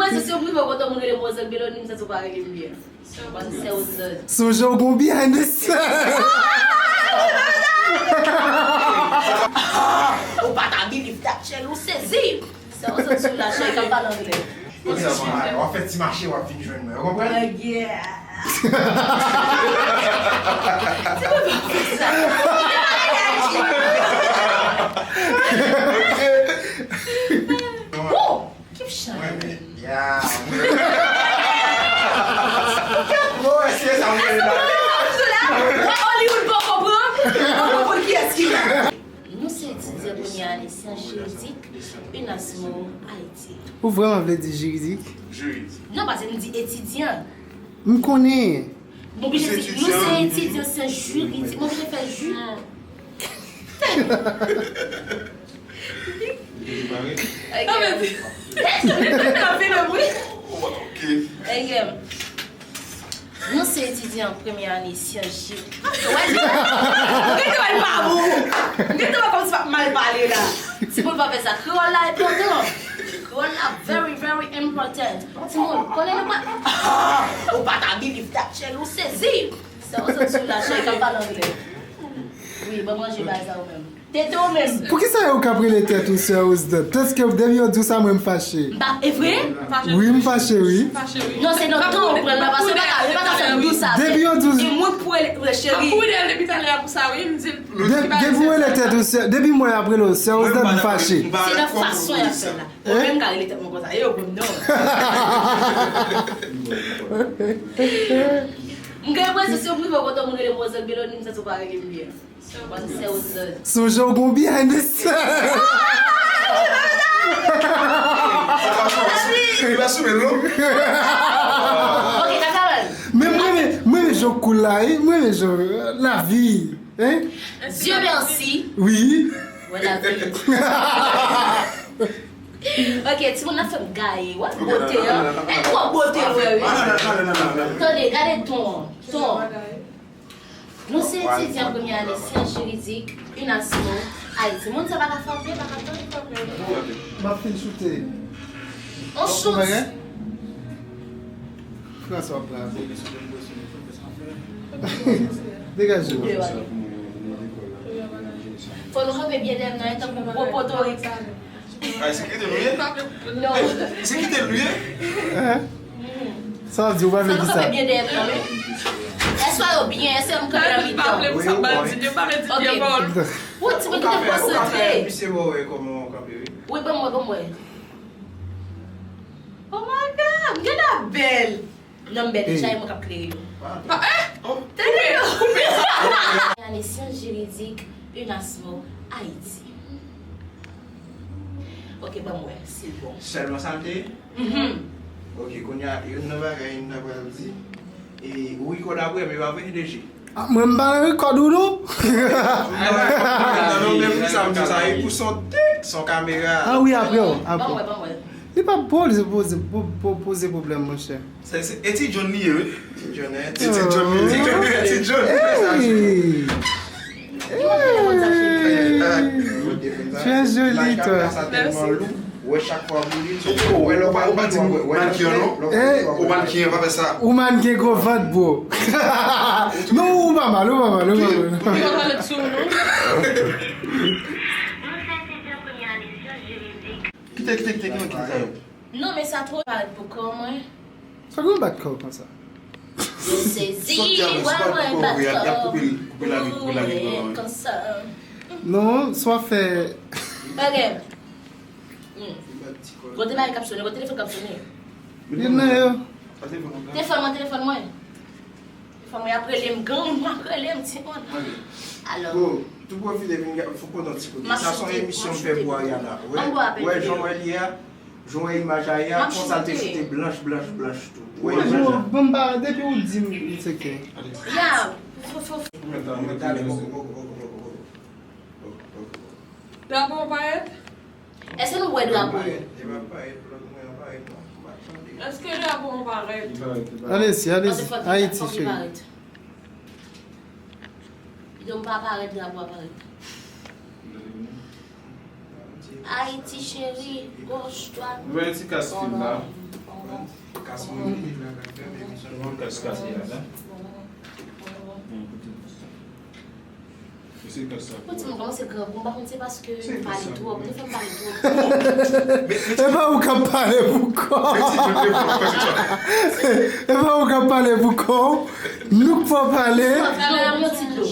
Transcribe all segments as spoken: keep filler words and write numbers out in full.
Mwen se si w rive kote moun rele Mozèk Beloni, m santi w pa rele m byen. Mwen se Mozèk. Sonje w gon behind the scene. Ou pa ta believe that shit, ou sezi. Se yon sòt sou la chè k ap pale anglè. Konsa, w ap fè ti mache, w ap vin jwenn mwen. Ou konprann? Yeah. Ti moun pa fè sa. Woo! Keep shining. Mwen, men, yeah. Bon, èske sa mwen la? Wè Hollywood poko pran. Poko pran kiyès ki la. Nou se etidyan premyè ane syans jiridik, UNASMO, Ayiti. Ou vrèman vle di jiridik? Jiridik. Non, paske nou di etidyan. M konnen. M oblije di, nou se etidyan syans jiridik. M oblije fè ju. Ok. Ok. Ok. Nou se etidyan premye ane syans jiridik. Wè, m gentan wè l pa bon. M gentan wè kòmsi m ap mal pale la. Timoun pa fè sa. Kreyòl la enpòtan. Kreyòl la very, very important. Timoun, konnen nou pa. Ou pa ta believe that shit, ou sezi. Se yon sòt sou la chè k ap pale anglè. Wi, ban manje bay sa ou menm. Tete w menm. Poukisa yo k ap rele tèt ou sè Osdan? Tanske depi yo di w sa, mwen m fache. M pa, e vre? Wi, m fache, wi. Non, se nan ton w pran l la, paske yo pa ka, yo pa ka fè m di w sa. Depi yo di w. E mwen k pou rele, rele cheri. M ap boude l depi talè a pou sa, wi, m di l. De-, depi w rele tèt ou sè, depi mwen ap rele w sè Osdan, m fache. Se nan fason y ap fè l la. Mwen menm ka rele tèt mwen konsa, e yo konn non. M gen enpresyon si w rive kote moun rele Mozèk Beloni, m santi w pa rele m byen. Sonje w gon behind the scene. Li pa sou men, non? Ok, Kakarèl. Men mwen renmen, mwen renmen jan w cool la, wi. Mwen renmen jan, euh, lavi, hein? Dieu merci. Wi. Wè lavi. Ok, timoun nan fè m gaye. Wè bote an. E twò bote, wè, wi. Tande, gade ton an. Ton an. Nou se etidyan premye ane syans jiridik, UNASMO, Ayiti. Moun sa pa ka frape, pa ka tann. M ap fin choute. On shoot. Frans w ap brave. Degaje w. Fò nou kanpe byen dèyè m nan, e tankou gwo potorik. Ay, se kite l ou ye? Non. Se kite l ou ye? Hein? Sa w di, ou pa vle di sa? Sa nou fè byen dèyè m nan, wi. Èske yo byen? Èske m kanpe nan mitan? Ou pa vle pou sa bandi, yo pa vle di byen pawòl. Ou ti moun ki te konsantre. Misye wè kòman w kanpe, wi. Wi, ban mwen, ban mwen. Oh my God, m genlè bèl. Non, m bèl deja, e mwen k ap klere yo. Tande yo. Ane syans jiridik, UNASMO, Ayiti. Ok, ban m wè si l bon. Sèlman sa l te ye? Mhm. Ok, kounye a, youn nan bagay m ta pral di, e, ou rekòd apre m, e pa vre, D G? Ah, mwen m pa nan rekòd ou non. Non, non, men pou sa m di sa, e pou son tek, son kamera. Ah wi, apre w, apre. Ban m wè, ban m wè. Li pa poze, poze, po-, po-, poze pwoblèm, monchè. Se, se, e ti John li ye, wi. Ti John, eh, ti John li, ti John, ti John. Hey! Hey! Très joli, toi. Ou pa, ou pa di mannequin an, non? Ou mannequin an, pa fè sa. Ou mannequin gwo vant, bro. Non, ou pa mal, ou pa mal, ou pa mal. Kite, kite, kite, kite, kite sa yo. Non, men sa twò parèt pou kò mwen. Sa gen yon bat kò konsa? Yo sezi, wè mwen bat kò. Y ap koupe l, koupe l avèk, koupe l avèk kò. Konsa. Non, swa fè. Ok. Hmm. Kote bay k ap sone, kote telefòn k ap sone? Youn nan yo. Telefòn mwen, telefòn mwen. Fanm mwen ap rele m, granmoun mwen ap rele m, timoun. Alò. Bon, tou pwofite vin gade, fòk kontan ti kote. Sa se yon emisyon m fè pou Ariana. Wè, wè, jan w wè li a, jan w wè imaj a ye a, konsa l te choute blanch, blanch, blanch tou. Wè imaj la. Bon, bon, ba, depi ou di m, m tcheke. Ya, fò, fò, fò. Mwen talè, poko, poko, poko, poko. Drapo an parèt? Èske nou wè drapo yo? Èske drapo an parèt? Alezi, alezi. Ayiti, cheri. Yo pa parèt, drapo a parèt. Ayiti, cheri, goch, dwat. Nou wè ti kas fim la. Kas mwen li la, la, la, la, la. Bon, kas kase la, la. Bon, kote. Pou ti moun kòmanse grangou, m pa konn se paske m pale twòp, li fè m pale twòp. E pa ou k ap pale pou kò w. E pa ou k ap pale pou kò w. Nou k fè w pale. Yon ti dlo.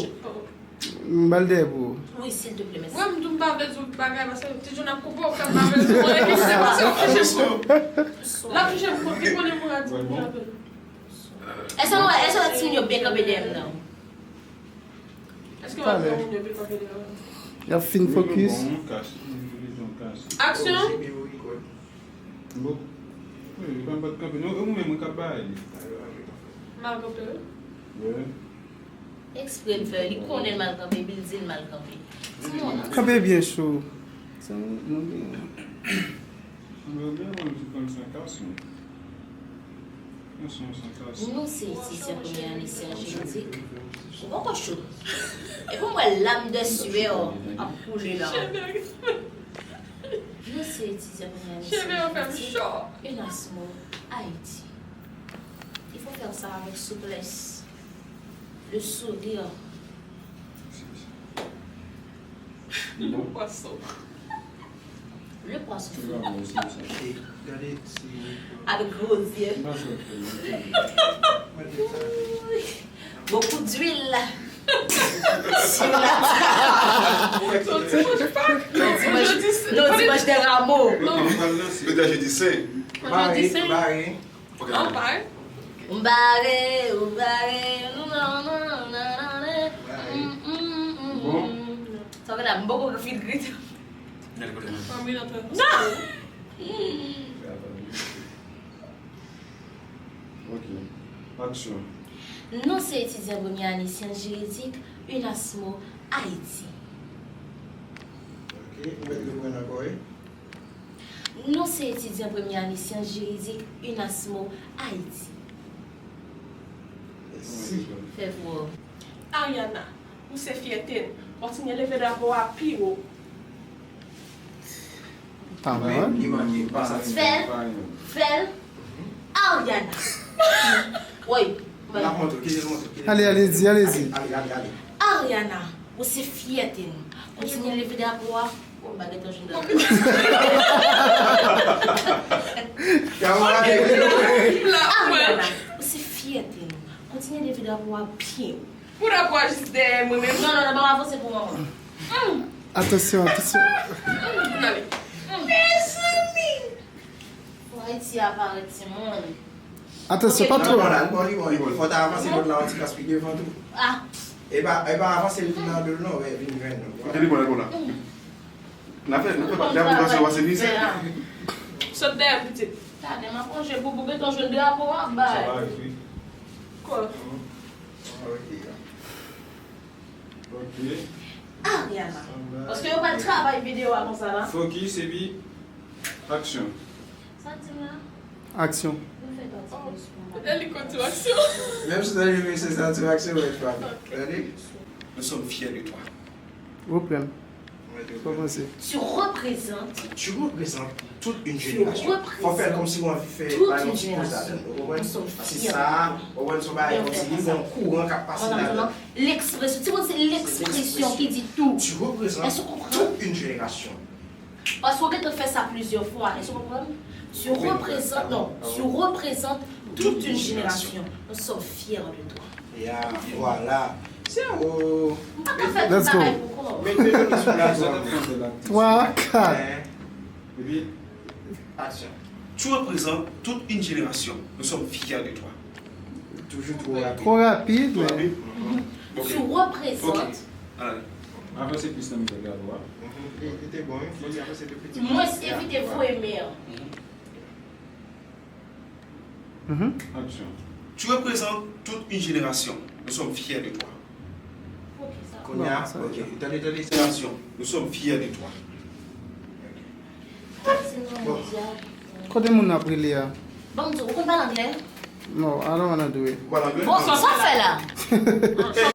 M ba l dèyè pou ou. Wi, silteplè, mèsi. Mwen, m tou m pa vle di w bagay, paske ti John ap koupe w, kè m pa vle di w, mwen, ki se paske w touche m. L ap touche m, li konnen mwen a di m. Èske nou wè, èske nou wè timoun yo byen kanpe dèyè m nan? Èske w ap fè moun yo byen kanpe dèyè w? Y ap fin fokis. Aksyon! Bon. Wi, li pa m pa t kanpe. Non, e ou menm, wi, k ap bay li. Mal kanpe, wi. Wi. Eksprè l fè, li konnen l mal kanpe, epi l di l mal kanpe. Timoun. Kanpe byen cho. Sanble w byen. Sanble w byen, mwen, m konn sa kas mwen. Non, se etidyan premye ane syans jiridik. Ou poko cho. Epi m wè lam de swè ap koule la. Non, se etidyan premye ane syans jiridik. UNASMO, Ayiti. Il faut faire ça avec souplesse, le sourire. Bon. Pwason. Le poisson. Gade si. Avec gros yeux. Beaucoup d'huile sur la table. Non, dimanche, non, dimanche des rameaux. Petèt jodi sen. Jodi sen. Ou bare, ou bare, ou bare, nananana. Bon. Sa w la, m poko fin grite. Fanmi nan trè konsantre. Ok. Aksyon. Non, se etidyan premye ane syans jiridik, UNASMO, Ayiti. Ok, ou mèt reprann ankò, wi. Non, se etidyan premye ane syans jiridik, UNASMO, Ayiti. Mèsi. Fè vwa w. Ariana, ou se fyète n. Kontinye leve drapo a pi wo. Pa mwen. Fè l, fè l, Ariana. Woy. L ap montre, kite l montre, kite l montre. Ale, ale, di, ale, di. Ale, ale, ale, ale. Ariana, ou se fyète nou. Kontinye leve drapo a. Bon, m pa gentan jwenn drapo. Ariana, ou se fyète nou. Kontinye leve drapo a byen wo. Pou drapo a jis dèyè mwen menm. Non, non, non, pa avanse pou manman. Atansyon, atansyon. Mezanmi! Fò Ayiti a parèt, timoun. Atansyon, pa twò. Li bon la, li bon, li bon, li bon. Fò ta avanse lòt la yon ti kras pi devan tou. Ah. E pa, e pa avanse l nan do l non, vin jwenn nou. Li bon la, li bon la. N a fè, n a fè pa drapo pase w ase mizè. Sot dèyè m, pitit. Tande, m ap ranje boubou gentan jwenn drapo a bay. Sa va, wi. Kwa? Ok. Ariana. Paske yo pa t travay videyo a konsa la. Fokis epi aksyon. Sa di m la? Aksyon. Nou fè pati de spò. E li konn tou aksyon. Menm si w ta rive se sa tou aksyon, mwen pa. Gade. Nous sommes fiers de toi. Reprann. Kòmanse. Tu représentes. Tu représentes toute une génération. Fò fè l kòmsi w anvi fè yon ti poz ladan l, ou konprann? Paske sa, ou konprann, se yon bagay kòmsi li gen yon kouran k ap pase ladan l. L'expression, ti moun, se l'expression ki di tout. Tu représentes toute une génération. Paske w gentan fè sa plizyè fwa, èske w konprann? Tu représentes, non, tu représentes toute une génération. Nous sommes fiers de toi. Ya, vwala. Se ou. M pa ka fè tout bagay pou kò. Mete nou sou la zòn. Twa, kat. Epi, aksyon. Tu représentes toute une génération. Nous sommes fiers de toi. Toujou twò rapid. Twò rapid, men. Tu représentes. Avanse plis nan mitan drapo a. Li te bon, wi. Fò li avanse tou piti. Mwens evite voye men an. Mhm. Action. Tu représentes toute une génération. Nous sommes fiers de toi. Kounye a, ok. Tande, tande. Génération. Nous sommes fiers de toi. Bon. Kote moun ap rele a? Ban m di w, ou konn pale anglè? No, I don't wanna do it. Bon, sa w fè la?